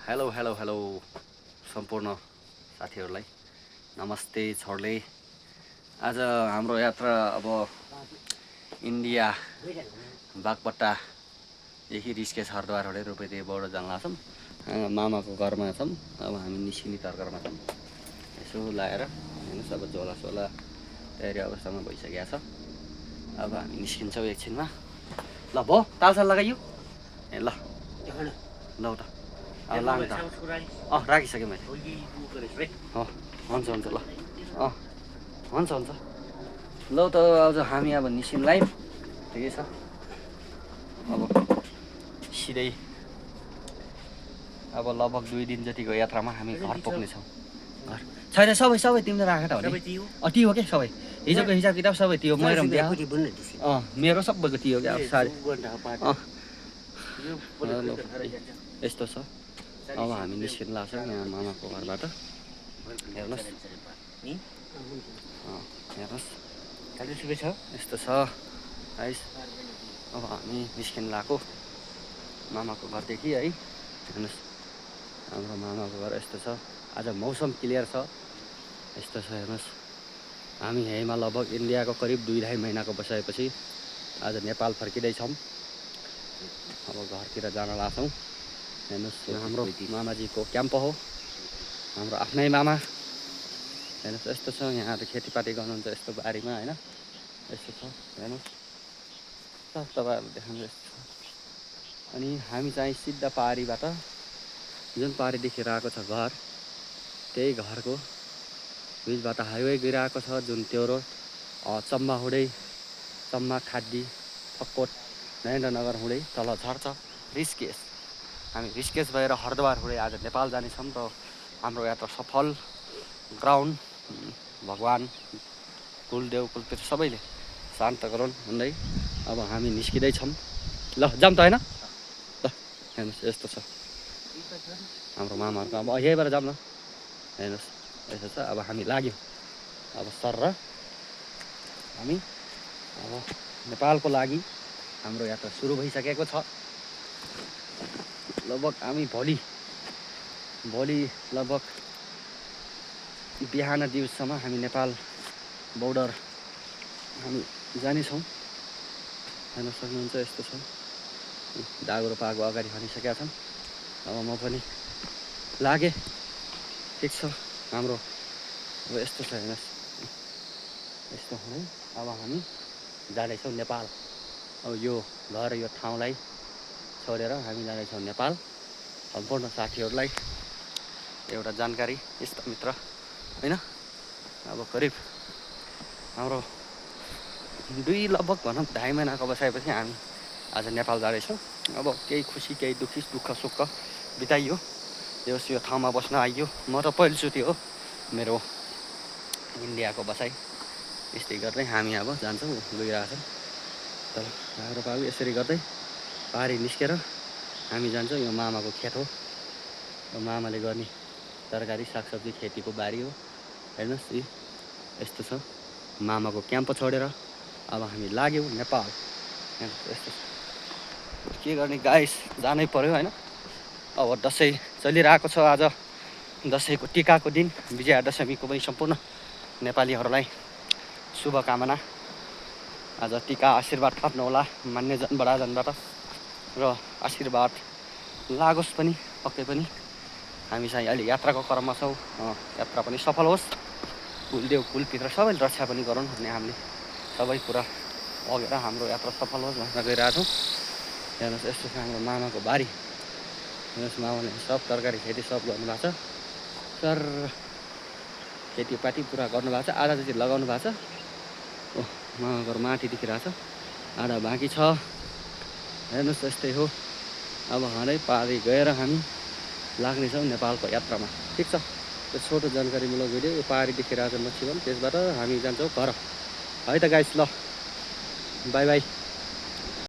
Hello hello hello सम्पूर्ण साथीहरूलाई नमस्ते छोडले। आज हाम्रो यात्रा अब इन्डिया बागपट्टादेखि ऋषिकेश हरिद्वार हुँदै रुपैयाँ बौड जान लाग्छौँ। मामाको घरमा छौँ। अब हामी निस्किने तर्करमा छौँ। यसो लाएर हेर्नुहोस् अब झोला सोला तयारी अवस्थामा भइसकेको छ। अब हामी निस्किन्छौँ एकछिनमा। ल भो तालसाल लगाइयो ए ल ल त अब लानु त राखिसकेँ मैले। हुन्छ हुन्छ ल हुन्छ हुन्छ ल त आज हामी अब निस्किनु लाइभ ठिकै छ। अब सिधै अब लगभग 2 दिन जतिको यात्रामा हामी घर पुग्नेछौँ। घर छैन सबै तिमीले राखेर हो नि ती हो क्या सबै हिजोको हिसाब किताब सबै त्यो मैरम बिहा मेरो सबैको त्यो क्या सारी यस्तो छ। अब हामी निस्किनु लाग्छौँ यहाँ मामाको घरबाट। हेर्नुहोस् हेर्नुहोस् यस्तो छ गाइस। अब हामी निस्किनु लाग्यो मामाको घरदेखि है। हेर्नुहोस् हाम्रो मामाको घर यस्तो छ। आज मौसम क्लियर छ। यस्तो छ हेर्नुहोस्। हामी यहीँमा लगभग इन्डियाको करिब 2-2.5 महिनाको बसाएपछि आज नेपाल फर्किँदैछौँ। अब घरतिर जान लाग्छौँ। हेर्नुहोस् यो हाम्रो मामाजीको क्याम्प हो। हाम्रो आफ्नै मामा। हेर्नुहोस् यस्तो छ। यहाँ त खेतीपाती गर्नुहुन्छ यस्तो बारीमा होइन। यस्तो छ हेर्नुहोस् तपाईँहरू देखाउनु यस्तो छ। अनि हामी चाहिँ सिधा पारीबाट जुन पारी देखिरहेको छ घर त्यही घरको बिचबाट हाइवे गइरहेको छ जुन त्यो रोड चम्बा हुँदै चम्बा खाडी फक्कोट नरेन्द्रनगर हुँदै तल झर्छ ऋषिकेश। हामी ऋषिकेश भएर हरिद्वार हुँदै आज नेपाल जानेछौँ र हाम्रो यात्रा सफल। ग्राउन्ड भगवान् कुलदेव कुलपित्र सबैले शान्त गरून् भन्दै अब हामी निस्किँदैछौँ। ल जाऊँ त होइन ल हेर्नुहोस् यस्तो छ हाम्रो मामाहरूको। अब यहीँबाट जाऊँ न। हेर्नुहोस् यस्तो छ। अब हामी लाग्यौँ अब सर र हामी अब नेपालको लागि हाम्रो यात्रा सुरु भइसकेको छ। लगभग हामी भोलि लगभग बिहान दिउँसोसम्म हामी नेपाल बोर्डर हामी जानेछौँ। हेर्न सक्नुहुन्छ यस्तो छ। डागोरो पागो अगाडि भनिसकेका छन्। अब म पनि लागेँ। ठिक छ हाम्रो अब यस्तो छ हेर्नुहोस् यस्तो हुँदै अब हामी जाँदैछौँ नेपाल। अब यो घर यो ठाउँलाई छोडेर हामी जाँदैछौँ नेपाल। सम्पूर्ण साथीहरूलाई एउटा जानकारी इष्टमित्र होइन। अब करिब हाम्रो लगभग भनौँ 2.5 महिनाको बसाएपछि हामी आज नेपाल जाँदैछौँ। अब केही खुसी केही दुःख सुख बिताइयो। यो ठाउँमा बस्न आइयो। म त पहिलोचोटि हो मेरो इन्डियाको बसाइ। यस्तै गर्दै हामी अब जान्छौँ गइरहेछौँ। तर हाम्रो बाबु यसरी गर्दै पारी निस्केर हामी जान्छौँ। यो मामाको खेत हो। मामाले गर्ने तरकारी सागसब्जी खेतीको बारी हो। हेर्नुहोस् यस्तो छ। मामाको क्याम्प छोडेर अब हामी लाग्यौँ नेपाल। यस्तो छ। के गर्ने गाइस जानै पर्यो होइन। अब दसैँ चलिरहेको छ। आज दसैँको टिकाको दिन विजयादशमीको पनि सम्पूर्ण नेपालीहरूलाई शुभकामना। आज टिका आशीर्वाद थाप्नु होला मान्यजन बडाजनबाट र आशीर्वाद लागोस् पनि पक्कै पनि। हामी चाहिँ अहिले यात्राको क्रममा छौँ। यात्रा पनि सफल होस्। कुलदेव कुलपित्र सबैले रक्षा पनि गरून् भन्ने हामीले सबै कुरा अगेर हाम्रो यात्रा सफल होस् भनेर गइरहेछौँ। हेर्नुहोस् यस्तो छ हाम्रो मामाको बारी। हेर्नुहोस् मामाले सब तरकारी खेती सब गर्नुभएको छ। सर खेतीपाती पुरा गर्नुभएको छ। आधा जति लगाउनु भएको छ। मामाको घर माथि देखिरहेको छ। आधा बाँकी छ। हेर्नुहोस् यस्तै हो। अब हालै पारी गएर हामी लाग्नेछौँ नेपालको यात्रामा। ठिक छ। त्यो छोटो जानकारीमूलक भिडियो यो पारी देखिरहेको छ मच्छीवन। त्यसबाट हामी जान्छौँ घर है त गाइस। ल बाई बाई।